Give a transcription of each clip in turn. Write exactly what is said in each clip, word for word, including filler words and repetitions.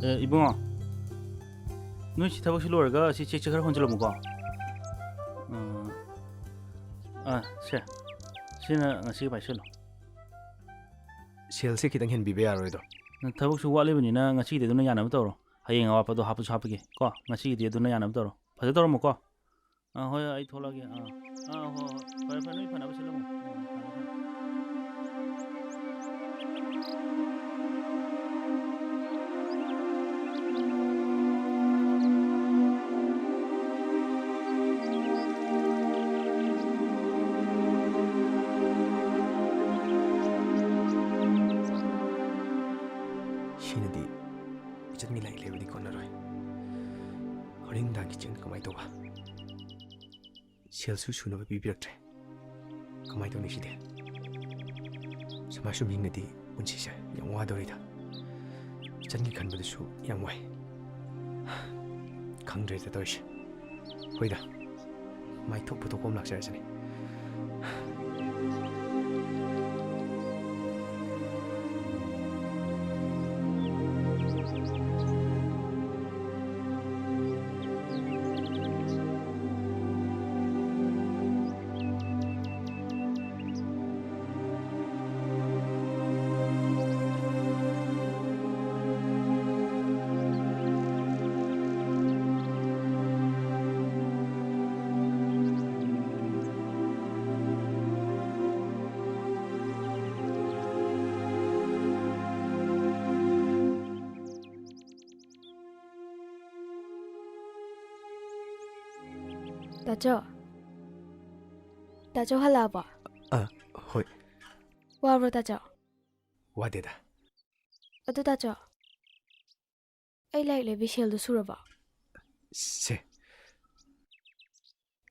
ꯑꯦ, ꯏꯕꯨꯡꯉꯣ, ꯅꯣꯏ ꯁꯤ ꯊꯕꯛꯁꯤ ꯂꯣꯏꯔꯒ ꯁꯤ ꯆꯦꯛꯁꯦ ꯈꯔ ꯍꯣꯟꯖꯤꯜꯂꯝꯃꯨꯀꯣ꯫ ꯑꯥ, ꯑꯥ, ꯁꯦ, ꯁꯤꯅ ꯉꯁꯤꯒꯤ ꯄꯥꯏꯁꯜꯂꯣ꯫ ꯁꯦꯜꯁꯦ ꯈꯤꯇꯪ ꯍꯦꯟꯕꯤꯕ ꯌꯥꯔꯣꯏꯗ꯭ꯔꯣ? ꯅꯪ ꯊꯕꯛꯁꯨ ꯋꯥꯠꯂꯤꯕꯅꯤꯅ ꯉꯁꯤꯒꯤꯗꯤ ꯑꯗꯨꯅ ꯌꯥꯅꯕ ꯇꯧꯔꯣ꯫ ꯍꯌꯦꯡ ꯑꯋꯥꯠꯄꯗꯣ ꯍꯥꯞꯄꯁꯨ ꯍꯥꯞꯄꯒꯦ ꯀꯣ꯫ ꯉꯁꯤꯒꯤꯗꯤ ꯑꯗꯨꯅ ꯌꯥꯅꯕ ꯇꯧꯔꯣ꯫ ꯐꯖ ꯇꯧꯔꯝꯃꯨꯀꯣ꯫ ꯑꯥ, ꯍꯣꯏ, ꯍꯣꯏ, ꯑꯩ ꯊꯣꯛꯂꯛꯑꯒꯦ꯫ ꯑꯥ, ꯑꯥ, ꯍꯣꯏ, ꯍꯣꯏ, ꯐꯔꯦ, ꯐꯔꯦ, ꯅꯣꯏ ꯐꯅꯕ ꯁꯤꯜꯂꯝꯃꯣ꯫ ꯎꯝ, ꯐꯔꯦ, ꯐꯔꯦ꯫ ꯁꯤꯅꯗꯤ ꯏꯆꯟꯒꯤ ꯂꯥꯏꯔꯤꯛ ꯂꯩꯕꯗꯤ ꯀꯣꯟꯅꯔꯣꯏ꯫ ꯍꯣꯔꯦꯟ ꯅꯨꯡꯗꯥꯡꯒꯤ ꯆꯦꯡ ꯀꯃꯥꯏꯅ ꯇꯧꯕ? ꯁꯦꯜꯁꯨ ꯁꯨꯅꯕ ꯄꯤꯕꯤꯔꯛꯇ꯭ꯔꯦ꯫ ꯀꯃꯥꯏꯅ ꯇꯧꯅꯤ ꯁꯤꯗꯤ? ꯁꯨꯃꯥꯏ ꯁꯨꯝ ꯍꯤꯡꯉꯗꯤ ꯄꯨꯟꯁꯤꯁꯦ ꯌꯥꯝ ꯋꯥꯗꯧꯔꯤꯗ꯫ ꯏꯆꯟꯒꯤ ꯈꯟꯕꯗꯁꯨ ꯌꯥꯝ ꯋꯥꯏ꯫ ꯈꯪꯗ꯭ꯔꯦꯗ ꯇꯧꯔꯤꯁꯦ꯫ ꯍꯣꯏꯗ, ꯃꯥꯏꯊꯣꯛ ꯄꯨꯊꯣꯛꯄ ꯑꯃ ꯂꯥꯛꯆꯔꯁꯅꯤ꯫ ꯇꯥꯆꯧ꯫ ꯇꯥꯆꯧ ꯍꯜꯂꯛꯑꯕꯣ? ꯑ, ꯍꯣꯏ꯫ ꯋꯥꯕ꯭ꯔꯣ ꯇꯥꯆꯧ? ꯋꯥꯗꯦꯗ꯫ ꯑꯗꯨ ꯇꯥꯆꯧ, ꯑꯩ ꯂꯥꯏꯔꯤꯛ ꯂꯩꯕꯤ ꯁꯦꯜꯗꯣ ꯁꯨꯔꯕꯣ? ꯁꯦ꯫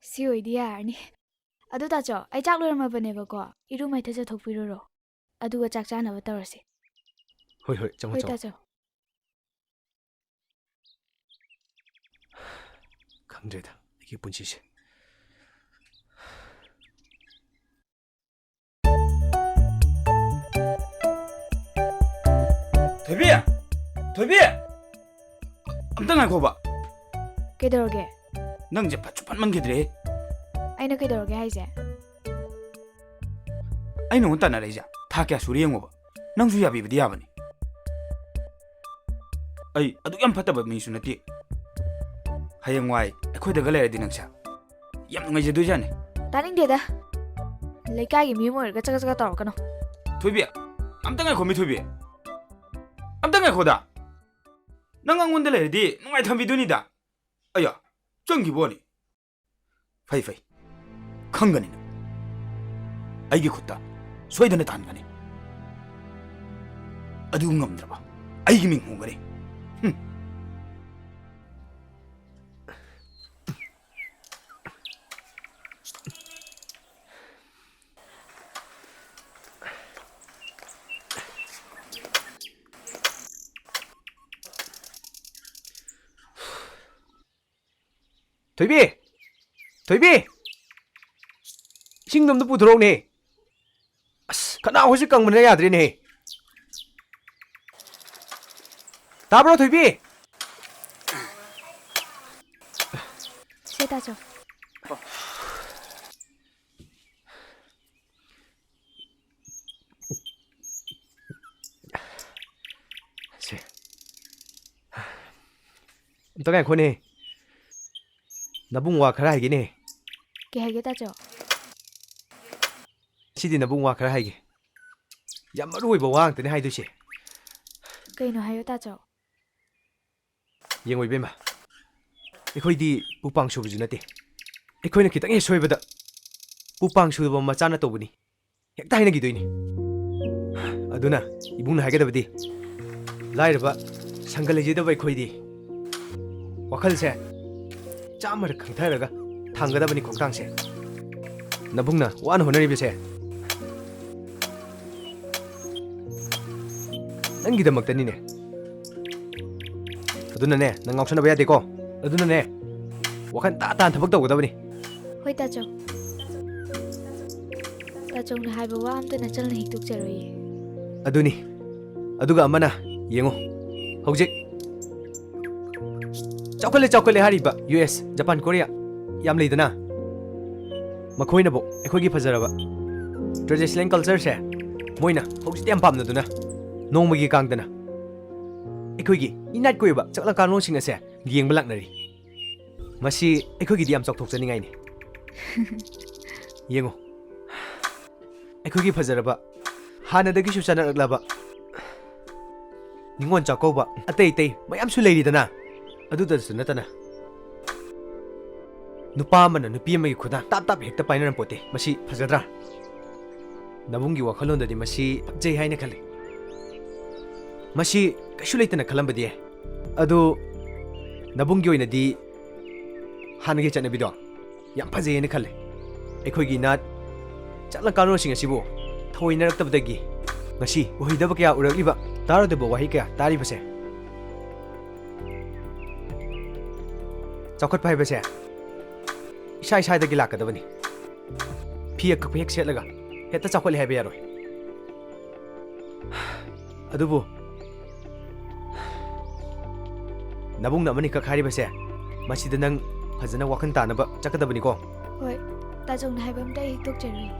ꯁꯤ ꯑꯣꯏꯗꯤ ꯌꯥꯔꯅꯤ꯫ ꯑꯗꯨ ꯇꯥꯆꯧ, ꯑꯩ ꯆꯥꯛ ꯂꯣꯏꯔꯝꯃꯕꯅꯦꯕꯀꯣ, ꯏꯔꯨ ꯃꯥꯏꯊꯖ ꯊꯣꯛꯄꯤꯔꯨꯔꯣ꯫ ꯑꯗꯨꯒ ꯆꯥꯛ ꯆꯥꯅꯕ ꯇꯧꯔꯁꯤ꯫ ꯍꯣꯏ, ꯍꯣꯏ, ꯆꯪꯉꯣ, ꯍꯣꯏ, ꯆꯪꯉꯣ꯫ ꯇꯥꯆꯧ꯫ ꯈꯪꯗ꯭ꯔꯦꯗ ꯑꯩꯒꯤ ꯄꯨꯟꯁꯤꯁꯦ꯫ ꯊꯣꯏꯕꯤ! ꯊꯣꯏꯕꯤ! ꯑꯝꯇ ꯉꯥꯏꯈꯣꯕ꯫ ꯀꯩꯗꯧꯔꯒꯦ? ꯅꯪꯁꯦ ꯐꯠꯁꯨ ꯐꯠꯃꯟꯈꯤꯗ꯭ꯔꯦꯍꯦ꯫ ꯑꯩꯅ ꯀꯩꯗꯧꯔꯒꯦ ꯍꯥꯏꯁꯦ? ꯑꯩ ꯅꯉꯣꯟꯗ ꯇꯥꯟꯅꯔꯛꯏꯁꯦ ꯊꯥ ꯀꯌꯥ ꯁꯨꯔꯦ ꯌꯦꯡꯉꯣꯕ꯫ ꯅꯪꯁꯨ ꯌꯥꯕꯤꯕꯗꯤ ꯌꯥꯕꯅꯤ꯫ ꯑꯩ ꯑꯗꯨꯛ ꯌꯥꯝ ꯐꯠꯇꯕ ꯃꯤꯁꯨ ꯅꯠꯇꯦ꯫ ꯍꯌꯦꯡꯋꯥꯏ ꯑꯩꯈꯣꯏꯗꯒ ꯂꯩꯔꯗꯤ ꯅꯪꯁꯦ ꯌꯥꯝ ꯅꯨꯡꯉꯥꯏꯖꯗꯣꯏꯖꯥꯠꯅꯤ꯫ ꯇꯥꯅꯤꯡꯗꯦꯗ꯫ ꯂꯩꯀꯥꯏꯒꯤ ꯃꯤ ꯑꯃ ꯑꯣꯏꯔꯒ ꯆꯒꯠ ꯆꯒꯠ ꯇꯧꯔꯛꯀꯅꯨ꯫ ꯊꯣꯏꯕꯤ, ꯑꯝꯇ ꯉꯥꯏꯈꯣꯃꯤ ꯊꯣꯏꯕꯤ꯫ ꯑꯝꯇ ꯉꯥꯏꯈꯣꯗ꯫ ꯅꯪ ꯑꯩꯉꯣꯟꯗ ꯂꯩꯔꯗꯤ ꯅꯨꯡꯉꯥꯏ ꯊꯝꯕꯤꯗꯣꯏꯅꯤꯗ꯫ ꯑꯌꯥ, ꯆꯪꯈꯤꯕ ꯋꯥꯅꯤ꯫ ꯐꯩ, ꯐꯩ꯫ ꯈꯪꯒꯅꯤ ꯅꯪ꯫ ꯑꯩꯒꯤ ꯈꯨꯠꯇ ꯁꯣꯏꯗꯅ ꯇꯥꯍꯟꯒꯅꯤ꯫ ꯑꯗꯨ ꯉꯝꯗ꯭ꯔꯕ ꯑꯩꯒꯤ ꯃꯤꯡ ꯍꯣꯡꯒꯅꯤ꯫ ꯍꯨꯝ꯫ ꯊꯣꯏꯕꯤ! ꯊꯣꯏꯕꯤ! ꯏꯁꯤꯡꯗꯣ ꯑꯝꯇ ꯄꯨꯊꯣꯔꯛꯎꯅꯦ꯫ ꯑꯁ, ꯈꯅꯥꯎꯁꯤ ꯀꯪꯕꯅ ꯌꯥꯗ꯭ꯔꯦꯅꯦ꯫ ꯇꯥꯕ꯭ꯔꯣ, ꯊꯣꯏꯕꯤ? ꯁꯦ, ꯇꯥꯆꯧ꯫ ꯁꯦ꯫ ꯑꯝꯇ ꯉꯥꯏꯈꯣꯅꯦ꯫ ꯅꯕꯨꯡ ꯋꯥ ꯈꯔ ꯍꯥꯏꯒꯦꯅꯦ꯫ ꯀꯩ ꯍꯥꯏꯒꯦ, ꯇꯥꯆꯧ? ꯁꯤꯗꯤ ꯅꯕꯨꯡ ꯋꯥ ꯈꯔ ꯍꯥꯏꯒꯦ꯫ ꯌꯥꯝ ꯃꯔꯨ ꯑꯣꯏꯕ ꯋꯥ ꯉꯥꯛꯇꯅꯦ ꯍꯥꯏꯗꯣꯏꯁꯦ꯫ ꯀꯩꯅꯣ ꯍꯥꯏꯌꯣ, ꯇꯥꯆꯧ꯫ ꯌꯦꯡꯉꯣ ꯏꯕꯦꯝꯃ, ꯑꯩꯈꯣꯏꯗꯤ ꯄꯨꯄꯥꯡ ꯁꯨꯕꯁꯨ ꯅꯠꯇꯦ꯫ ꯑꯩꯈꯣꯏꯅ ꯈꯤꯇꯪ ꯍꯦꯛ ꯁꯣꯏꯕꯗ ꯄꯨꯄꯥꯡ ꯁꯨꯗꯕ ꯃꯆꯥꯅ ꯇꯧꯕꯅꯤ ꯍꯦꯛꯇ ꯍꯥꯏꯅꯈꯤꯗꯣꯏꯅꯤ꯫ ꯑꯗꯨꯅ ꯏꯕꯨꯡꯅ ꯍꯥꯏꯒꯗꯕꯗꯤ, ꯂꯥꯏꯔꯕ ꯁꯪꯒ ꯂꯩꯖꯗꯕ ꯑꯩꯈꯣꯏꯗꯤ ꯋꯥꯈꯜꯁꯦ ꯆꯥꯝꯃꯔꯛ ꯈꯟꯊꯔꯒ ꯊꯥꯡꯒꯗꯕꯅꯤ ꯈꯣꯡꯊꯥꯡꯁꯦ꯫ ꯅꯕꯨꯡꯅ ꯋꯥꯅ ꯍꯣꯠꯅꯔꯤꯕꯁꯦ ꯅꯪꯒꯤꯗꯃꯛꯇꯅꯤꯅꯦ꯫ ꯑꯗꯨꯅꯅꯦ, ꯅꯪ ꯉꯥꯎꯁꯟꯅꯕ ꯌꯥꯗꯦꯀꯣ꯫ ꯑꯗꯨꯅꯅꯦ, ꯋꯥꯈꯜ ꯇꯥ ꯇꯥꯅ ꯊꯕꯛ ꯇꯧꯒꯗꯕꯅꯤ꯫ ꯍꯣꯏ, ꯇꯥꯆꯧ꯫ ꯇꯥꯆꯧꯅ ꯍꯥꯏꯕ ꯋꯥ ꯑꯝꯇ ꯅꯆꯜꯅ ꯍꯤꯛꯇꯣꯛꯆꯔꯣꯏꯌꯦ꯫ ꯑꯗꯨꯅꯤ꯫ ꯑꯗꯨꯒ ꯑꯃꯅ, ꯌꯦꯡꯉꯨ, ꯍꯧꯖꯤꯛ ꯆꯥꯎꯈꯠꯂꯦ, ꯆꯥꯎꯈꯠꯂꯦ ꯍꯥꯏꯔꯤꯕ ꯌꯨ ꯑꯦꯁ, ꯖꯄꯥꯟ, ꯀꯣꯔꯤꯌꯥ ꯌꯥꯝ ꯂꯩꯗꯅ, ꯃꯈꯣꯏꯅꯕꯨ ꯑꯩꯈꯣꯏꯒꯤ ꯐꯖꯔꯕ traditional cultureꯁꯦ ꯃꯣꯏꯅ ꯍꯧꯖꯤꯛꯇꯤ ꯌꯥꯝ ꯄꯥꯝꯅꯗꯨꯅ ꯅꯣꯡꯃꯒꯤ ꯀꯥꯡꯗꯅ ꯑꯩꯈꯣꯏꯒꯤ ꯏꯅꯥꯠꯀꯤ ꯑꯣꯏꯕ ꯆꯠꯅ ꯀꯥꯡꯂꯣꯟꯁꯤꯡ ꯑꯁꯦ ꯌꯦꯡꯕ ꯂꯥꯛꯅꯔꯤ꯫ ꯃꯁꯤ ꯑꯩꯈꯣꯏꯒꯤꯗꯤ ꯌꯥꯝ ꯆꯥꯎꯊꯣꯛꯆꯅꯤꯡꯉꯥꯏꯅꯤ꯫ ꯌꯦꯡꯉꯨ, ꯑꯩꯈꯣꯏꯒꯤ ꯐꯖꯔꯕ, ꯍꯥꯟꯅꯗꯒꯤꯁꯨ ꯆꯠꯅꯔꯛꯂꯕ ꯅꯤꯉꯣꯜ ꯆꯥꯛꯀꯧꯕ ꯑꯇꯩ ꯑꯇꯩ ꯃꯌꯥꯝꯁꯨ ꯂꯩꯔꯤꯗꯅ, ꯑꯗꯨꯗꯁꯨ ꯅꯠꯇꯅ ꯅꯨꯄꯥ ꯑꯃꯅ ꯅꯨꯄꯤ ꯑꯃꯒꯤ ꯈꯨꯗꯥꯡ ꯇꯥꯞ ꯇꯥꯞ ꯍꯦꯛꯇ ꯄꯥꯏꯅꯔꯝꯄꯣꯠꯇꯦ꯫ ꯃꯁꯤ ꯐꯖꯗ꯭ꯔꯥ? ꯅꯕꯨꯡꯒꯤ ꯋꯥꯈꯜꯂꯣꯟꯗꯗꯤ ꯃꯁꯤ ꯐꯖꯩ ꯍꯥꯏꯅ ꯈꯜꯂꯤ꯫ ꯃꯁꯤ ꯀꯩꯁꯨ ꯂꯩꯇꯅ ꯈꯜꯂꯝꯕꯗꯤ ꯌꯥꯏ꯫ ꯑꯗꯨ ꯅꯕꯨꯡꯒꯤ ꯑꯣꯏꯅꯗꯤ ꯍꯥꯟꯅꯒꯤ ꯆꯠꯅꯕꯤꯗꯣ ꯌꯥꯝ ꯐꯖꯩ ꯍꯥꯏꯅ ꯈꯜꯂꯦ꯫ ꯑꯩꯈꯣꯏꯒꯤ ꯅꯥꯠ ꯆꯠꯅ ꯀꯥꯡꯂꯣꯟꯁꯤꯡ ꯑꯁꯤꯕꯨ ꯊꯑꯣꯏꯅꯔꯛꯇꯕꯗꯒꯤ ꯉꯁꯤ ꯎꯍꯩꯗꯕ ꯀꯌꯥ ꯎꯔꯛꯂꯤꯕ, ꯇꯥꯔꯨꯗꯕ ꯋꯥꯍꯩ ꯀꯌꯥ ꯇꯥꯔꯤꯕꯁꯦ꯫ ꯆꯥꯎꯈꯠꯄ ꯍꯥꯏꯕꯁꯦ ꯏꯁꯥ ꯏꯁꯥꯗꯒꯤ ꯂꯥꯛꯀꯗꯕꯅꯤ꯫ ꯐꯤ ꯑꯀꯛꯄ ꯍꯦꯛ ꯁꯦꯠꯂꯒ ꯍꯦꯛꯇ ꯆꯥꯎꯈꯠꯂꯦ ꯍꯥꯏꯕ ꯌꯥꯔꯣꯏ꯫ ꯑꯗꯨꯕꯨ ꯅꯕꯨꯡꯅ ꯑꯃꯅꯤꯈꯛ ꯍꯥꯏꯔꯤꯕꯁꯦ, ꯃꯁꯤꯗ ꯅꯪ ꯐꯖꯅ ꯋꯥꯈꯜ ꯇꯥꯅꯕ ꯆꯠꯀꯗꯕꯅꯤꯀꯣ꯫ ꯍꯣꯏ, ꯇꯥꯆꯧꯅ ꯍꯥꯏꯕ ꯑꯝꯇ ꯑꯩ ꯍꯦꯛ ꯇꯣꯛꯆꯔꯨꯏ꯫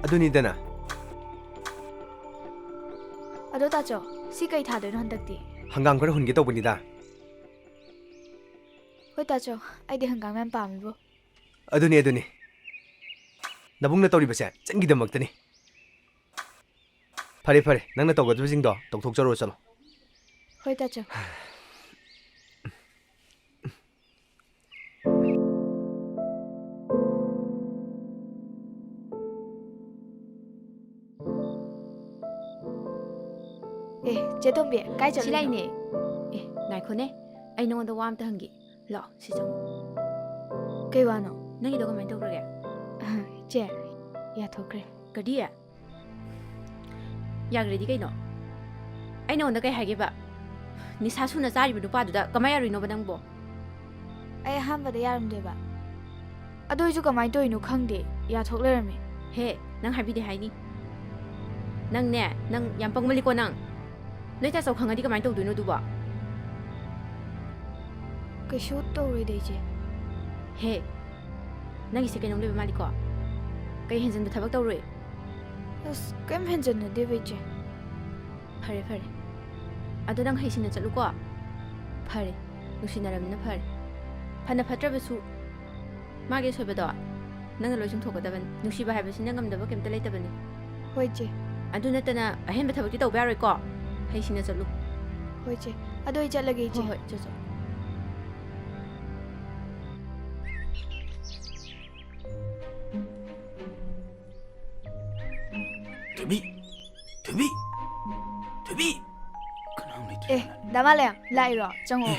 ꯑꯗꯨꯅꯤꯗꯅ꯫ ꯑꯗꯣ ꯇꯥꯆꯧ, ꯁꯤ ꯀꯩ ꯊꯥꯗꯣꯏꯅꯣ ꯍꯟꯗꯛꯇꯤ? ꯍꯪꯒꯥꯝ ꯈꯔ ꯍꯨꯟꯒꯦ ꯇꯧꯕꯅꯤꯗ꯫ ꯍꯣꯏ ꯇꯥꯆꯧ, ꯑꯩꯗꯤ ꯍꯪꯒꯥꯝ ꯌꯥꯝ ꯄꯥꯝꯃꯤꯕꯣ꯫ ꯑꯗꯨꯅꯤ, ꯑꯗꯨꯅꯤ꯫ ꯅꯕꯨꯡꯅ ꯇꯧꯔꯤꯕꯁꯦ ꯆꯟꯒꯤꯗꯃꯛꯇꯅꯤ꯫ ꯐꯔꯦ, ꯐꯔꯦ, ꯅꯪꯅ ꯇꯧꯒꯗꯕꯁꯤꯡꯗꯣ ꯇꯧꯊꯣꯛꯆꯔꯣ, ꯆꯠꯂꯣ꯫ ꯍꯣꯏ ꯇꯥꯆꯧ꯫ ꯑꯦ, ꯆꯦ ꯇꯣꯝꯕꯤ, ꯀꯥꯏ ꯁꯤ ꯆꯠꯂꯨꯏꯅꯣ? ꯂꯥꯛꯏꯅꯦ꯫ ꯑꯦ, ꯉꯥꯏꯈꯣꯅꯦ, ꯑꯩ ꯅꯉꯣꯟꯗ ꯋꯥ ꯑꯝꯇ ꯍꯪꯒꯦ꯫ ꯂꯥꯛꯑꯣ, ꯁꯤ ꯆꯪꯉꯣ꯫ ꯀꯩ ꯋꯥꯅꯣ? ꯅꯪꯒꯤꯗꯣ ꯀꯃꯥꯏꯅ ꯇꯧꯈ꯭ꯔꯒꯦ? ꯑ, ꯆꯦ, ꯌꯥꯊꯣꯛꯈ꯭ꯔꯦ꯫ ꯀꯔꯤ? ꯌꯥꯈ꯭ꯔꯗꯤ ꯀꯩꯅꯣ? ꯑꯩ ꯅꯉꯣꯟꯗ ꯀꯩ ꯍꯥꯏꯒꯦꯕ? ꯅꯤꯁꯥ ꯁꯨꯅ ꯆꯥꯔꯤꯕ ꯅꯨꯄꯥꯗꯨꯗ ꯀꯃꯥꯏ ꯌꯥꯔꯨꯏꯅꯣꯕ ꯅꯪꯕꯣ? ꯑꯩ ꯑꯍꯥꯟꯕꯗ ꯌꯥꯔꯝꯗꯦꯕ꯫ ꯑꯗꯨ ꯑꯩꯁꯨ ꯀꯃꯥꯏꯅ ꯇꯧꯔꯤꯅꯣ ꯈꯪꯗꯦ, ꯌꯥꯊꯣꯛ ꯂꯩꯔꯝꯃꯦ꯫ ꯍꯦ, ꯅꯪ ꯍꯥꯏꯕꯤꯗꯦ ꯍꯥꯏꯅꯤ꯫ ꯅꯪꯅꯦ, ꯅꯪ ꯌꯥꯝ ꯄꯪꯃꯜꯂꯤꯀꯣ ꯅꯪ꯫ ꯅꯣꯏ ꯇꯥꯆꯧ ꯈꯪꯉꯗꯤ ꯀꯃꯥꯏꯅ ꯇꯧꯗꯣꯏꯅꯣ ꯑꯗꯨꯕꯣ? ꯀꯩꯁꯨ ꯇꯧꯔꯣꯏꯗ, ꯏꯆꯦ꯫ ꯍꯦ, ꯅꯪꯒꯤꯁꯦ ꯀꯩꯅꯣꯝ ꯂꯩꯕ ꯃꯥꯜꯂꯤꯀꯣ? ꯀꯩ ꯍꯦꯟꯖꯟꯕ ꯊꯕꯛ ꯇꯧꯔꯨꯏ? ꯑꯁ, ꯀꯩꯝ ꯍꯦꯟꯖꯟꯅꯗꯦꯕ, ꯏꯆꯦ꯫ ꯐꯔꯦ, ꯐꯔꯦ꯫ ꯑꯗꯣ ꯅꯪ ꯍꯩꯁꯤꯡꯅ ꯆꯠꯂꯨꯀꯣ꯫ ꯐꯔꯦ, ꯅꯨꯡꯁꯤꯅꯔꯕꯅꯤꯅ ꯐꯔꯦ꯫ ꯐꯅ ꯐꯠꯇ꯭ꯔꯕꯁꯨ ꯃꯥꯒꯤ ꯑꯁꯣꯏꯕꯗꯣ ꯅꯪꯅ ꯂꯣꯏ ꯆꯨꯝꯊꯣꯛꯀꯗꯕꯅꯤ꯫ ꯅꯨꯡꯁꯤꯕ ꯍꯥꯏꯕꯁꯤꯅ ꯉꯝꯗꯕ ꯀꯩꯝꯇ ꯂꯩꯇꯕꯅꯤ꯫ ꯍꯣꯏ, ꯏꯆꯦ꯫ ꯑꯗꯨ ꯅꯠꯇꯅ ꯑꯍꯦꯟꯕ ꯊꯕꯛꯇꯤ ꯇꯧꯕ ꯌꯥꯔꯣꯏꯀꯣ꯫ ꯍꯩꯁꯤꯡꯅ ꯆꯠꯂꯨ꯫ ꯍꯣꯏ, ꯏꯆꯦ꯫ ꯑꯗꯣ ꯑꯩ ꯆꯠꯂꯒꯦ, ꯏꯆꯦ꯫ ꯍꯣꯏ, ꯍꯣꯏ, ꯆꯠ, ꯆꯠ꯫ ꯊꯣꯏꯕꯤ! ꯊꯣꯏꯕꯤ! ꯊꯣꯏꯕꯤ! ꯀꯅꯥꯝ ꯂꯩꯇ꯭ꯔꯦ꯫ ꯑꯦ, ꯗꯥ ꯃꯥꯂꯦꯝ, ꯂꯥꯛꯏꯔꯣ? ꯆꯪꯉꯛꯑꯣ꯫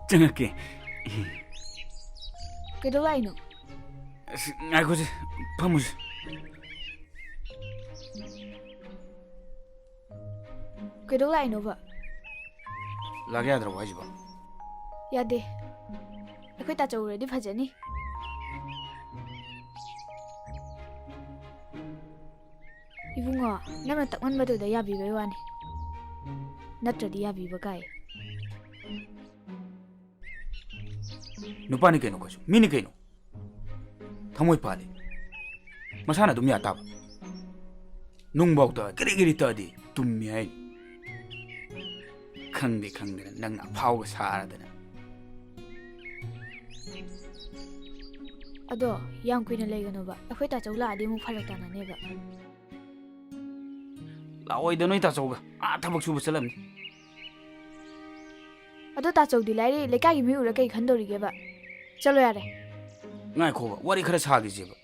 ꯆꯪꯉꯛꯀꯦ꯫ ꯀꯩꯗꯧ ꯂꯥꯛꯏꯅꯣ? ꯑꯁ, ꯉꯥꯏꯈꯣꯁꯦ, ꯐꯝꯃꯨꯁꯦ꯫ ꯀꯩꯗꯧ ꯂꯥꯛꯏꯅꯣꯕ? ꯂꯥꯛ ꯌꯥꯗ꯭ꯔꯕꯣ ꯍꯥꯏꯁꯤꯕꯣ? ꯌꯥꯗꯦ꯫ ꯑꯩꯈꯣꯏ ꯇꯥꯆꯧ ꯎꯔꯗꯤ ꯐꯖꯅꯤ꯫ ꯏꯕꯨꯡꯉꯣ, ꯅꯪꯅ ꯇꯛꯃꯟꯕꯗꯨꯗ ꯌꯥꯕꯤꯕꯩ ꯋꯥꯅꯤ꯫ ꯅꯠꯇ꯭ꯔꯗꯤ ꯌꯥꯕꯤꯕ ꯀꯥꯏ꯫ ꯅꯨꯄꯥꯅꯤ ꯀꯩꯅꯣ ꯑꯩꯈꯣꯏꯁꯨ, ꯃꯤꯅꯤ ꯀꯩꯅꯣ꯫ ꯊꯃꯣꯏ ꯄꯥꯜꯂꯤ꯫ ꯃꯁꯥꯅ ꯑꯗꯨꯝ ꯌꯥ ꯇꯥꯕ꯫ ꯅꯨꯡꯐꯥꯎꯗ ꯀꯤꯔꯤ ꯀꯤꯔꯤ ꯇꯛꯑꯗꯤ ꯇꯨꯝꯃꯤ ꯍꯥꯏꯅꯤ꯫ ꯈꯪꯗꯦ ꯈꯪꯗꯅ ꯅꯪꯅ ꯑꯐꯥꯎꯕ ꯁꯥꯔꯗꯅ꯫ ꯑꯗꯣ ꯌꯥꯝ ꯀꯨꯏꯅ ꯂꯩꯒꯅꯣꯕ, ꯑꯩꯈꯣꯏ ꯇꯥꯆꯧ ꯂꯥꯛꯑꯗꯤ ꯑꯃꯨꯛ ꯐꯔꯛ ꯇꯥꯅꯅꯦꯕ꯫ ꯂꯥꯛꯑꯣꯏꯗ ꯅꯣꯏ ꯇꯥꯆꯧꯒ, ꯑꯥ ꯊꯕꯛ ꯁꯨꯕ ꯆꯠꯂꯝꯅꯤ꯫ ꯑꯗꯣ ꯇꯥꯆꯧꯗꯤ ꯂꯥꯏꯔꯤ, ꯂꯩꯀꯥꯏꯒꯤ ꯃꯤ ꯎꯔ ꯀꯩ ꯈꯟꯗꯧꯔꯤꯒꯦꯕ? ꯆꯠꯂꯣ ꯌꯥꯔꯦ꯫ ꯉꯥꯏꯈꯣꯕ, ꯋꯥꯔꯤ ꯈꯔ ꯁꯥꯈꯤꯁꯦꯕ꯫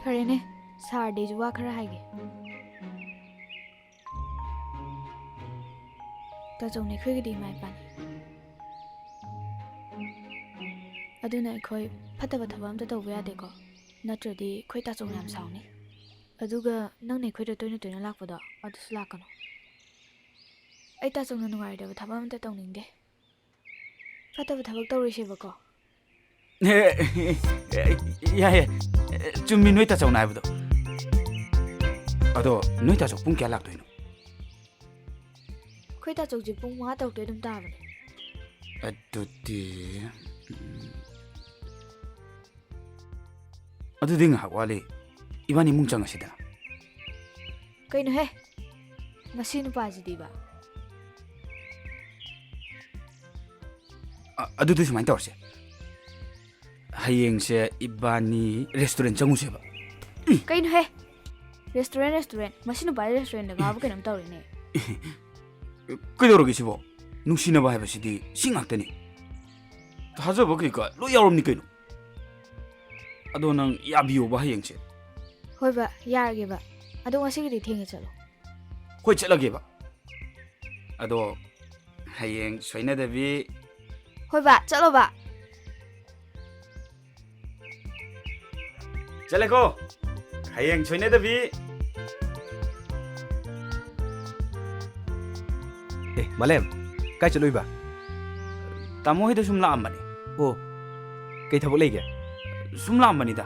ꯐꯔꯦꯅꯦ, ꯁꯥꯔꯗꯤ ꯑꯩꯁꯨ ꯋꯥ ꯈꯔ ꯍꯥꯏꯒꯦ꯫ ꯇꯥꯆꯧꯅꯦ ꯑꯩꯈꯣꯏꯒꯤꯗꯤ ꯏꯃꯥ ꯏꯄꯥꯅꯤ꯫ ꯑꯗꯨꯅ ꯑꯩꯈꯣꯏ ꯐꯠꯇꯕ ꯊꯕꯛ ꯑꯝꯇ ꯇꯧꯕ ꯌꯥꯗꯦꯀꯣ, ꯅꯠꯇ꯭ꯔꯗꯤ ꯑꯩꯈꯣꯏ ꯇꯥꯆꯧꯅ ꯌꯥꯝ ꯁꯥꯎꯅꯤ꯫ ꯑꯗꯨꯒ ꯅꯪꯅ ꯑꯩꯈꯣꯏꯗ ꯇꯣꯏꯅ ꯇꯣꯏꯅ ꯂꯥꯛꯄꯗꯣ, ꯑꯗꯨꯁꯨ ꯂꯥꯛꯀꯅꯨ꯫ ꯑꯩ ꯇꯥꯆꯧꯅ ꯅꯨꯡꯉꯥꯏꯔꯣꯏꯗꯕ ꯊꯕꯛ ꯑꯝꯇ ꯇꯧꯅꯤꯡꯗꯦ꯫ ꯐꯠꯇꯕ ꯊꯕꯛ ꯇꯧꯔꯣꯏꯁꯦꯕꯀꯣ꯫ ꯑꯦ, ꯑꯦ, ꯌꯥꯏꯌꯦ꯫ ꯆꯨꯝꯃꯤ ꯅꯣꯏ ꯇꯥꯆꯧꯅ ꯍꯥꯏꯕꯗꯣ꯫ ꯑꯗꯣ ꯅꯣꯏ ꯇꯥꯆꯧ ꯄꯨꯡ ꯀꯌꯥ ꯂꯥꯛꯇꯣꯏꯅꯣ? ꯑꯩꯈꯣꯏ ꯇꯥꯆꯧꯁꯦ ꯄꯨꯡ ꯃꯉꯥ ꯇꯔꯨꯛꯇ ꯑꯗꯨꯝ ꯇꯥꯕꯅꯦ꯫ ꯑꯗꯨꯗꯤ, ꯎꯝ, ꯑꯗꯨꯗꯤ ꯉꯥꯏꯍꯥꯛ ꯋꯥꯠꯂꯤ꯫ ꯏꯕꯥꯅꯤ ꯏꯃꯨꯡ ꯆꯪꯉꯁꯤꯗꯅ꯫ ꯀꯩꯅꯣꯍꯦ? ꯃꯁꯤ ꯅꯨꯄꯥꯁꯤꯗꯤꯕ꯫ ꯑ-, ꯑꯗꯨꯗꯤ ꯁꯨꯃꯥꯏꯅ ꯇꯧꯔꯁꯦ꯫ ꯍꯌꯦꯡꯁꯦ ꯏꯕꯥꯅꯤ restaurant ꯆꯪꯉꯨꯁꯦꯕ꯫ ꯀꯩꯅꯣꯍꯦ? Restaurant, restaurant? ꯃꯁꯤ ꯅꯨꯄꯥꯁꯦ restaurantꯗ ꯉꯥꯎꯕ ꯀꯩꯅꯣꯝ ꯇꯧꯔꯦꯅꯦ꯫ ꯀꯩꯗꯧꯔꯒꯦ ꯁꯤꯕꯣ? ꯅꯨꯡꯁꯤꯅꯕ ꯍꯥꯏꯕꯁꯤꯗꯤ ꯁꯤ ꯉꯥꯛꯇꯅꯤ꯫ ꯊꯥꯖꯕ ꯀꯩꯀꯥ ꯂꯣꯏ ꯌꯥꯎꯔꯝꯅꯤ ꯀꯩꯅꯣ꯫ ꯑꯗꯣ ꯅꯪ ꯌꯥꯕꯤꯌꯣꯕ ꯍꯌꯦꯡꯁꯦ꯫ ꯍꯣꯏ ꯕꯥ, ꯌꯥꯔꯒꯦ ꯕꯥ꯫ ꯑꯗꯣ ꯉꯁꯤꯒꯤꯗꯤ ꯊꯦꯡꯉꯦ, ꯆꯠꯂꯣ꯫ ꯍꯣꯏ, ꯆꯠꯂꯒꯦꯕ꯫ ꯑꯗꯣ ꯍꯌꯦꯡ ꯁꯣꯏꯅꯗꯕꯤ꯫ ꯍꯣꯏ ꯕꯥ, ꯆꯠꯂꯣ ꯕꯥ꯫ ꯆꯠꯂꯦꯀꯣ꯫ ꯍꯌꯦꯡ ꯁꯣꯏꯅꯗꯕꯤ꯫ ꯑꯦ, ꯃꯥꯂꯦꯝ, ꯀꯥꯏ ꯆꯠꯂꯨꯏꯕ? ꯇꯥꯃꯣ ꯍꯣꯏꯗ ꯁꯨꯝ ꯂꯥꯛꯑꯝꯕꯅꯤ꯫ ꯑꯣ, ꯀꯩ ꯊꯕꯛ ꯂꯩꯒꯦ? ꯁꯨꯝ ꯂꯥꯛꯑꯝꯕꯅꯤꯗ꯫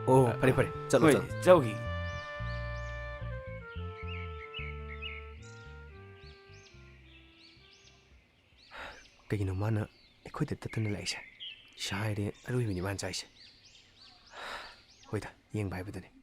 ꯑꯣ, ꯐꯔꯦ, ꯐꯔꯦ, ꯆꯠꯂꯣ, ꯍꯣꯏ, ꯆꯠꯂꯣ꯫ ꯆꯧꯈꯤ꯫ ꯀꯩꯒꯤꯅꯣ ꯃꯥꯅ ꯑꯩꯈꯣꯏꯗ ꯇꯠꯇꯅ ꯂꯥꯛꯏꯁꯦ? ꯏꯁꯥ ꯍꯥꯏꯔꯦ ꯑꯔꯣꯏꯕꯤꯅꯤ ꯃꯥꯅ ꯆꯥꯏꯁꯦ꯫ ꯍꯣꯏꯗ, ꯌꯦꯡꯕ ꯍꯥꯏꯕꯗꯨꯅꯤ꯫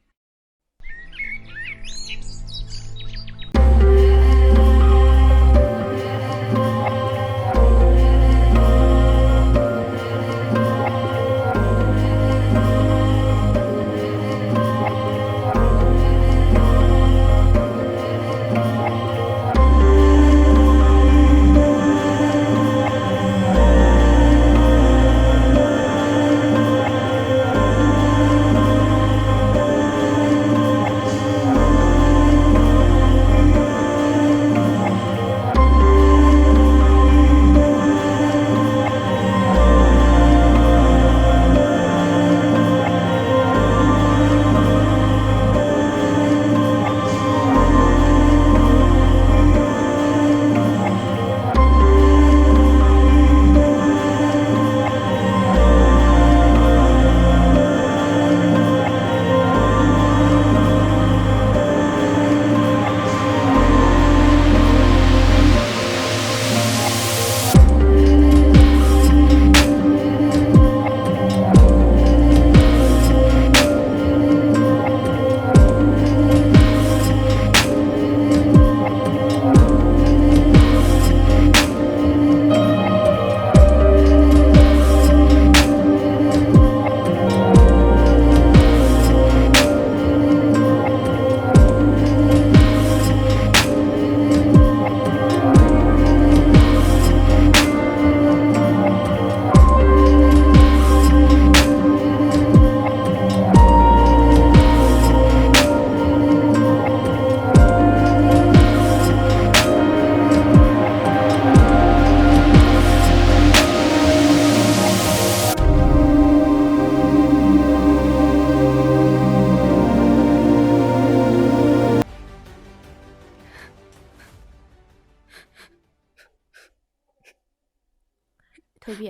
ꯊꯣꯏꯕꯤ,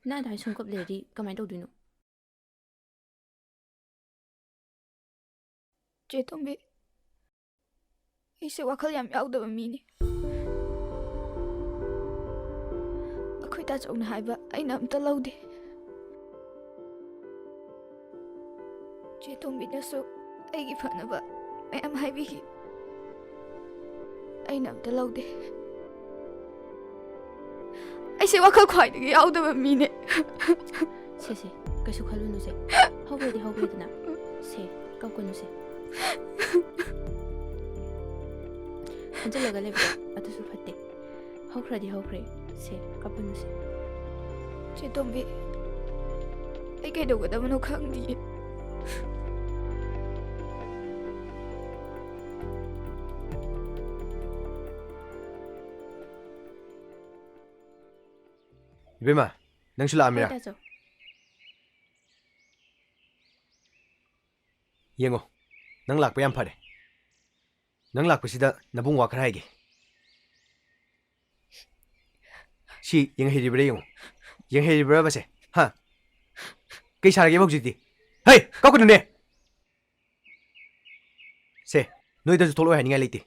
ꯅꯪ ꯑꯗꯨꯃꯥꯏꯅ ꯁꯨꯝ ꯀꯞ ꯂꯩꯔꯗꯤ ꯀꯃꯥꯏꯅ ꯇꯧꯗꯣꯏꯅꯣ? ꯆꯦ ꯇꯣꯝꯕꯤ, ꯑꯩꯁꯦ ꯋꯥꯈꯜ ꯌꯥꯝ ꯌꯥꯎꯗꯕ ꯃꯤꯅꯤ꯫ ꯑꯩꯈꯣꯏ ꯇꯥꯆꯧꯅ ꯍꯥꯏꯕ ꯑꯩꯅ ꯑꯝꯇ ꯂꯧꯗꯦ꯫ ꯆꯦ ꯇꯣꯝꯕꯤꯅꯁꯨ ꯑꯩꯒꯤ ꯐꯅꯕ ꯃꯌꯥꯝ ꯍꯥꯏꯕꯤꯈꯤ꯫ ꯑꯩꯅ ꯑꯝꯇ ꯂꯧꯗꯦ꯫ ꯑꯩꯁꯦ ꯋꯥꯈꯜ ꯈ꯭ꯋꯥꯏꯗꯒꯤ ꯌꯥꯎꯗꯕ ꯃꯤꯅꯦ꯫ ꯁꯦ, ꯁꯦ, ꯀꯩꯁꯨ ꯈꯜꯂꯨꯅꯨꯁꯦ꯫ ꯍꯧꯈ꯭ꯔꯗꯤ ꯍꯧꯈ꯭ꯔꯦꯗꯅ꯫ ꯁꯦ, ꯀꯞꯀꯅꯨꯁꯦ꯫ ꯈꯟꯖꯤꯜꯂꯒ ꯂꯩꯕꯗꯣ ꯑꯗꯨꯁꯨ ꯐꯠꯇꯦ꯫ ꯍꯧꯈ꯭ꯔꯗꯤ ꯍꯧꯈ꯭ꯔꯦ꯫ ꯁꯦ, ꯀꯞꯀꯅꯨꯁꯦ꯫ ꯆꯦ ꯇꯣꯝꯕꯤ, ꯑꯩ ꯀꯩꯗꯧꯒꯗꯕꯅꯣ ꯈꯪꯗꯤꯌꯦ꯫ ꯏꯕꯦꯝꯃ, ꯅꯪꯁꯨ ꯂꯥꯛꯑꯝꯃꯤꯔꯥ? ꯍꯣꯏ, ꯇꯥꯆꯧ꯫ ꯌꯦꯡꯉꯣ, ꯅꯪ ꯂꯥꯛꯄ ꯌꯥꯝ ꯐꯔꯦ꯫ ꯅꯪ ꯂꯥꯛꯄꯁꯤꯗ ꯅꯕꯨꯡ ꯋꯥ ꯈꯔ ꯍꯥꯏꯒꯦ꯫ ꯁꯤ ꯌꯦꯡꯍꯩꯔꯤꯕ꯭ꯔꯥ ꯌꯦꯡꯉꯣ꯫ ꯌꯦꯡꯍꯩꯔꯤꯕ꯭ꯔꯥꯕ ꯁꯦ? ꯍꯥ? ꯀꯩ ꯁꯥꯔꯒꯦꯕ ꯍꯧꯖꯤꯛꯇꯤ? ꯍꯩ, ꯀꯞꯀꯅꯨꯅꯦ! ꯁꯦ, ꯅꯣꯏꯗꯁꯨ ꯊꯣꯛꯂꯛꯑꯣꯏ ꯍꯥꯏꯅꯤꯡꯉꯥꯏ ꯂꯩꯇꯦ꯫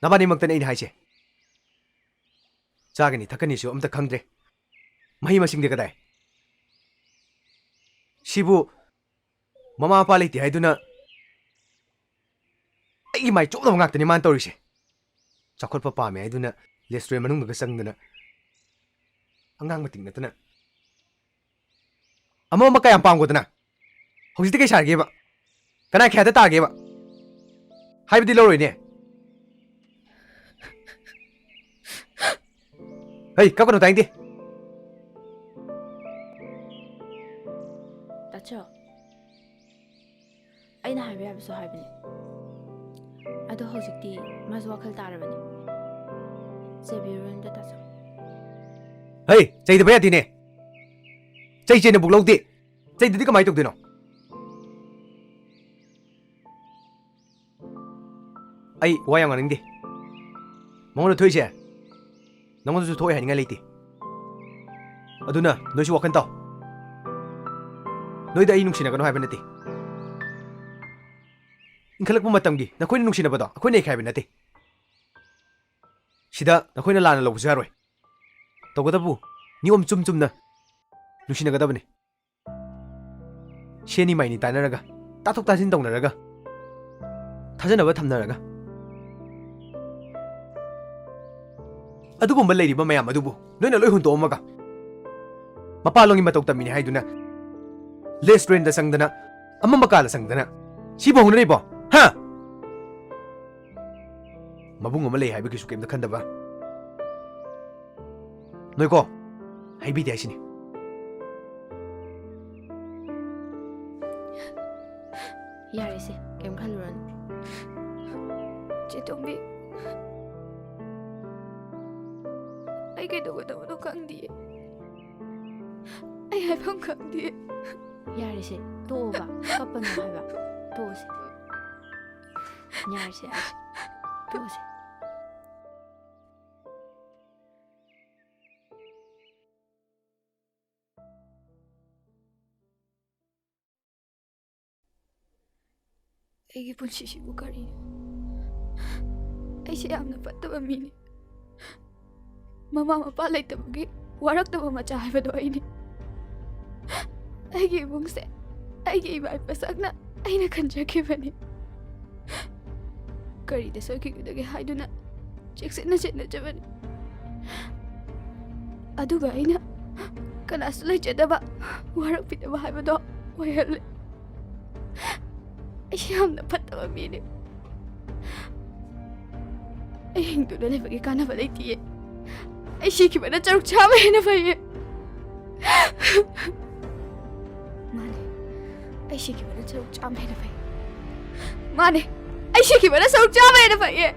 ꯅꯕꯥꯅꯤꯃꯛꯇꯅꯦ ꯑꯩꯅ ꯍꯥꯏꯁꯦ꯫ ꯆꯥꯒꯅꯤ ꯊꯛꯀꯅꯤꯁꯨ ꯑꯝꯇ ꯈꯪꯗ꯭ꯔꯦ꯫ ꯃꯍꯩ ꯃꯁꯤꯡꯗꯤ ꯀꯗꯥꯏ? ꯁꯤꯕꯨ ꯃꯃꯥ ꯃꯄꯥ ꯂꯩꯇꯦ ꯍꯥꯏꯗꯨꯅ ꯑꯩꯒꯤ ꯃꯥꯏ ꯆꯣꯞꯅꯕ ꯉꯥꯛꯇꯅꯤ ꯃꯥꯅ ꯇꯧꯔꯤꯁꯦ꯫ ꯆꯥꯎꯈꯠꯄ ꯄꯥꯝꯃꯦ ꯍꯥꯏꯗꯨꯅ restaurant ꯃꯅꯨꯡꯗꯒ ꯆꯪꯗꯅ ꯑꯉꯥꯡ ꯃꯇꯤꯛ ꯅꯠꯇꯅ ꯑꯃ ꯑꯃ ꯀꯌꯥꯝ ꯄꯥꯝꯒꯗꯅ? ꯍꯧꯖꯤꯛꯇꯤ ꯀꯩ ꯁꯥꯔꯒꯦꯕ? ꯀꯅꯥ ꯈꯌꯥꯗ ꯇꯥꯒꯦꯕ? ꯍꯥꯏꯕꯗꯤ ꯂꯧꯔꯣꯏꯅꯦ꯫ ꯍꯩ, ꯀꯞꯀꯅꯨ, ꯇꯥꯅꯤꯡꯗꯦ꯫ ꯇꯥꯆꯧ, ꯑꯩꯅ ꯍꯥꯏꯕ ꯌꯥꯕꯁꯨ ꯍꯥꯏꯕꯅꯦ꯫ ꯑꯗꯣ ꯍꯧꯖꯤꯛꯇꯤ ꯃꯥꯁꯨ ꯋꯥꯈꯜ ꯇꯥꯔꯕꯅꯦ꯫ ꯆꯩꯕꯤꯔꯨꯔꯅꯨꯗ, ꯇꯥꯆꯧ꯫ ꯍꯩ, ꯆꯩꯗꯕ ꯌꯥꯗꯦꯅꯦ꯫ ꯆꯩ ꯆꯩꯅꯕꯨꯛ ꯂꯧꯗꯦ꯫ ꯆꯩꯗꯗꯤ ꯀꯃꯥꯏꯅ ꯇꯧꯗꯣꯏꯅꯣ? ꯑꯩ ꯋꯥ ꯌꯥꯝ ꯉꯥꯡꯅꯤꯡꯗꯦ꯫ ꯃꯉꯣꯟꯗ ꯊꯣꯛꯏꯁꯦ ꯅꯉꯣꯟꯗꯁꯨ ꯊꯣꯛꯑꯦ ꯍꯥꯏꯅꯤꯡꯉꯥꯏ ꯂꯩꯇꯦ꯫ ꯑꯗꯨꯅ ꯅꯣꯏꯁꯨ ꯋꯥꯈꯜ ꯇꯥꯎ꯫ ꯅꯣꯏꯗ ꯑꯩ ꯅꯨꯡꯁꯤꯅꯒꯅꯨ ꯍꯥꯏꯕ ꯅꯠꯇꯦ꯫ ꯏꯟꯈꯠꯂꯛꯄ ꯃꯇꯝꯒꯤ ꯅꯈꯣꯏꯅ ꯅꯨꯡꯁꯤꯅꯕꯗꯣ ꯑꯩꯈꯣꯏꯅ ꯏꯀꯥꯏꯕ ꯅꯠꯇꯦ꯫ ꯁꯤꯗ ꯅꯈꯣꯏꯅ ꯂꯥꯟꯅ ꯂꯧꯕꯁꯨ ꯌꯥꯔꯣꯏ꯫ ꯇꯧꯒꯗꯕꯨ ꯅꯤꯌꯣꯝ ꯆꯨꯝ ꯆꯨꯝꯅ ꯅꯨꯡꯁꯤꯅꯒꯗꯕꯅꯤ꯫ ꯁꯦꯟꯅꯤ ꯃꯥꯏꯅꯤ ꯇꯥꯟꯅꯔꯒ, ꯇꯥꯊꯣꯛ ꯇꯥꯁꯤꯟ ꯇꯧꯅꯔꯒ, ꯊꯥꯖꯅꯕ ꯊꯝꯅꯔꯒ꯫ ꯑꯗꯨꯒꯨꯝꯕ ꯂꯩꯔꯤꯕ ꯃꯌꯥꯝ ꯑꯗꯨꯕꯨ ꯅꯣꯏꯅ ꯂꯣꯏ ꯍꯨꯟꯗꯣꯛꯑꯝꯃꯒ, ꯃꯄꯥꯟꯂꯣꯝꯒꯤ ꯃꯇꯧ ꯇꯝꯃꯤꯅꯤ ꯍꯥꯏꯗꯨꯅ ꯔꯦꯁꯇꯨꯔꯦꯟꯗ ꯆꯪꯗꯅ, ꯑꯃ ꯃꯀꯥꯗ ꯆꯪꯗꯅ, ꯁꯤꯕꯨ ꯍꯧꯅꯔꯤꯕꯣ? ꯍꯥ? ꯃꯕꯨꯡ ꯑꯃ ꯂꯩ ꯍꯥꯏꯕꯒꯤꯁꯨ ꯀꯩꯝꯇ ꯈꯟꯗꯕ꯫ ꯅꯣꯏꯀꯣ, ꯍꯥꯏꯕꯤꯗꯦ ꯍꯥꯏꯁꯤꯅꯤ꯫ ꯌꯥꯔꯦꯁꯦ, ꯀꯩꯝ ꯈꯜꯂꯨꯔꯅꯨ꯫ ꯆꯦ ꯇꯣꯝꯕꯤ, ꯑꯩ ꯀꯩꯗꯧꯒꯗꯕꯅꯣ ꯈꯪꯗꯤꯌꯦ꯫ ꯑꯩ ꯍꯥꯏꯐꯝ ꯈꯪꯗꯤꯌꯦ꯫ ꯌꯥꯔꯦꯁꯦ, ꯇꯣꯛꯑꯣꯕ, ꯀꯞꯄꯅꯨ ꯍꯥꯏꯕ, ꯇꯣꯛꯑꯣꯁꯦ꯫ ꯌꯥꯔꯦꯁꯦ, ꯌꯥꯔꯦꯁꯦ, ꯇꯣꯛꯑꯣꯁꯦ꯫ ꯑꯩꯒꯤ ꯄꯨꯟꯁꯤꯁꯤꯕꯨ ꯀꯔꯤꯅꯣ? ꯑꯩꯁꯦ ꯌꯥꯝꯅ ꯐꯠꯇꯕ ꯃꯤꯅꯤ꯫ ꯃꯃꯥ ꯃꯄꯥ ꯂꯩꯇꯕꯒꯤ ꯋꯥꯔꯛꯇꯕ ꯃꯆꯥ ꯍꯥꯏꯕꯗꯣ ꯑꯩꯅꯤ꯫ ꯑꯩꯒꯤ ꯏꯃꯨꯡꯁꯦ ꯑꯩꯒꯤ ꯏꯃꯥ ꯏꯄꯥ ꯁꯛꯅ ꯑꯩꯅ ꯈꯟꯖꯈꯤꯕꯅꯤ꯫ ꯀꯔꯤꯗ ꯁꯣꯏꯈꯤꯒꯗꯒꯦ ꯍꯥꯏꯗꯨꯅ ꯆꯦꯛꯁꯤꯟꯅ ꯁꯦꯟꯅꯖꯕꯅꯤ꯫ ꯑꯗꯨꯒ ꯑꯩꯅ ꯀꯅꯥꯁꯨ ꯂꯩꯖꯗꯕ, ꯋꯥꯔꯛꯄꯤꯗꯕ ꯍꯥꯏꯕꯗꯣ ꯑꯣꯏꯍꯜꯂꯦ꯫ ꯑꯩꯁꯦ ꯌꯥꯝꯅ ꯐꯠꯇꯕ ꯃꯤꯅꯤ꯫ ꯑꯩ ꯍꯤꯡꯗꯨꯅ ꯂꯩꯕꯒꯤ ꯀꯥꯟꯅꯕ ꯂꯩꯇꯤꯌꯦ꯫ ꯑꯩ ꯁꯤꯈꯤꯕꯅ ꯁꯔꯨꯛ ꯆꯥꯝꯃ ꯍꯦꯟꯅ ꯐꯩꯌꯦ꯫ ꯃꯥꯅꯦ, ꯑꯩ ꯁꯤꯈꯤꯕꯅ ꯁꯔꯨꯛ ꯆꯥꯝꯃ ꯍꯦꯟꯅ ꯐꯩ꯫ ꯃꯥꯅꯦ, ꯑꯩ ꯁꯤꯈꯤꯕꯅ ꯁꯔꯨꯛ ꯆꯥꯝꯃ ꯍꯦꯟꯅ ꯐꯩꯌꯦ꯫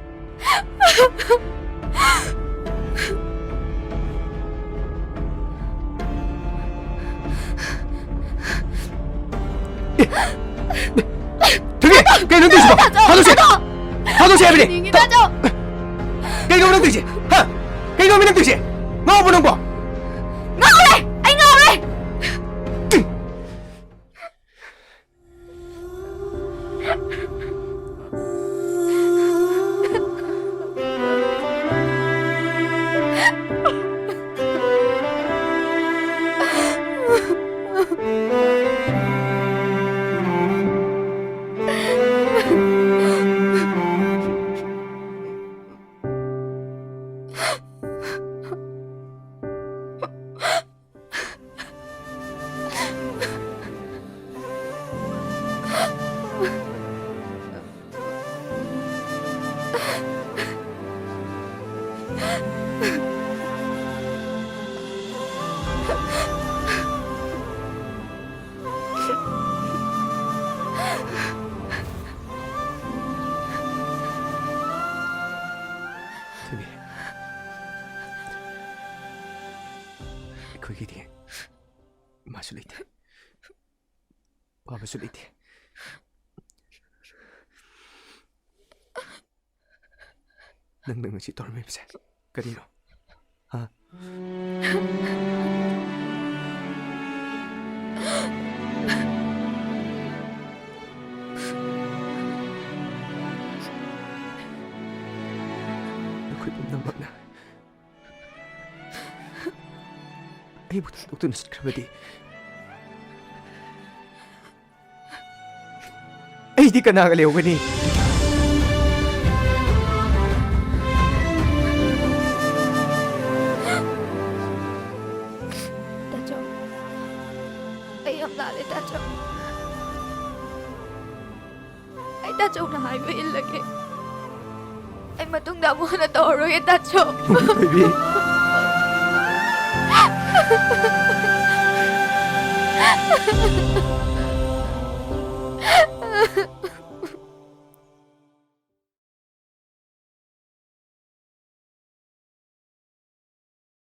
ꯊꯣꯏꯕꯤ, ꯀꯩꯅꯣ ꯅꯪ ꯇꯧꯏꯁꯤꯕꯣ? ꯊꯥꯗꯣꯛꯁꯦ! ꯊꯥꯗꯣꯛꯁꯦ ꯍꯥꯏꯕꯅꯦ! ꯌꯦꯡꯅꯤꯡꯉꯤ, ꯇꯥꯖꯧ! ꯀꯩꯅꯣ ꯅꯪ ꯇꯧꯏꯁꯦ? ꯍꯥ? ꯀꯩꯅꯣ ꯅꯪ ꯇꯧꯏꯁꯦ? ꯉꯥꯎꯔꯕꯣ ꯅꯪꯕꯣ? ꯉꯥꯎꯔꯦ! ꯑꯩꯈꯣꯏꯒꯤꯗꯤ ꯏꯃꯥꯁꯨ ꯂꯩꯇꯦ, ꯕꯥꯕꯥꯁꯨ ꯂꯩꯇꯦ꯫ ꯅꯪꯅ ꯉꯁꯤ ꯇꯧꯔꯝꯃꯤꯕꯁꯦ ꯀꯔꯤꯅꯣ? ꯍꯥ? ꯑꯩꯈꯣꯏ ꯄꯨꯝꯅꯃꯛꯅ ꯑꯩꯕꯨ ꯊꯥꯗꯣꯛꯇꯨꯅ ꯆꯠꯈ꯭ꯔꯕꯗꯤ ꯑꯩꯗꯤ ꯀꯅꯥꯒ ꯂꯩꯍꯧꯒꯅꯤ? ꯇꯥꯆꯧ, ꯑꯩ ꯌꯥꯝ ꯂꯥꯜꯂꯦ, ꯇꯥꯆꯧ꯫ ꯑꯩ ꯇꯥꯆꯧꯅ ꯍꯥꯏꯕ ꯏꯜꯂꯒꯦ꯫ ꯑꯩ ꯃꯇꯨꯡꯗ ꯑꯃꯨꯛ ꯍꯟꯅ ꯇꯧꯔꯔꯣꯏꯒꯦ, ꯇꯥꯆꯧ꯫ ꯊꯣꯏꯕꯤ꯫